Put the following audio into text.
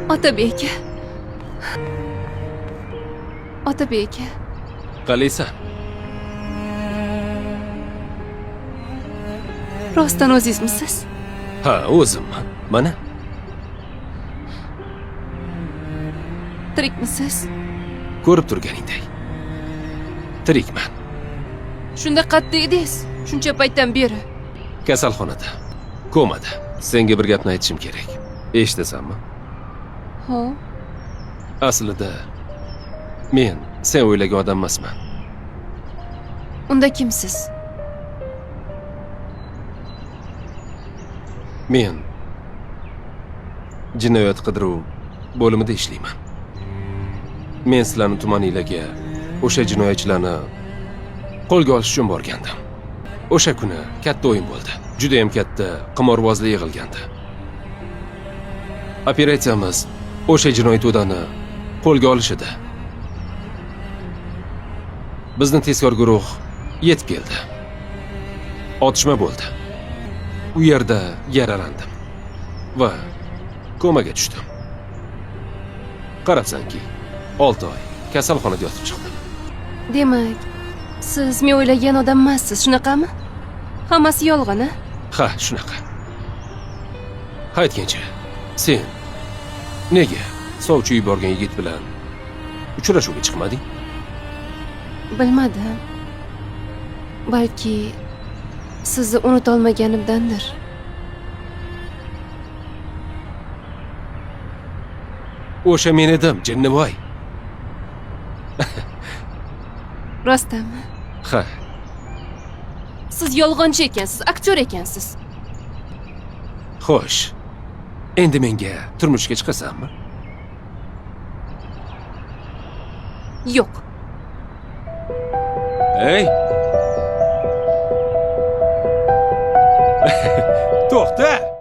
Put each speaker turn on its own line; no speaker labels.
Otabek aka. Otabek aka.
Qalaysan?
Rostdan o'zingizmisiz?
Ha, o'zimman. Mana.
Tirikmisiz?
Ko'rib turganingday. Tirikman.
Shunda qayerda edingiz? Shuncha paytdan beri.
Kasalxonada. Komada. Senga bir gapni aytishim kerak. Eshitasanmi?
Ha.
Aslida men sen o'ylagan odam emasman.
Unda kimsiz?
Men jinoyat qidiruv bo'limida ishlayman. Men sizlarni tumaninglarga o'sha jinoyatchilarni qo'lga olish uchun borgandim. O'sha kuni katta o'yin bo'ldi. Juda ham katta qimorbozlar yig'ilgandi. Operatsiyamiz o'sha jinoiy to'dani qo'lga olish edi. Bizni tezkor guruh yetib keldi. Otishma bo'ldi. U yerda yaralandim va komaga tushdim. Qarabsanki, 6 oy kasalxonada yotib chiqdim.
Demak, siz men o'ylagan odam emassiz, shunaqami? Hammasi yolg'on, a?
Ha, shunaqa. Aytgancha, sen nega sovchi yuborgan yigit bilan uchrashuvga chiqmading?
Bilmadim. Balki sizni unutolmaganimdandir.
O'sha men edim, jinnivoy.
Rostdanmi?
Ha.
Siz yolg'onchi ekansiz, aktyor ekansiz.
Xo'sh. Endi menga turmushga chiqasanmi?
Yo'q.
Ey! To'xta!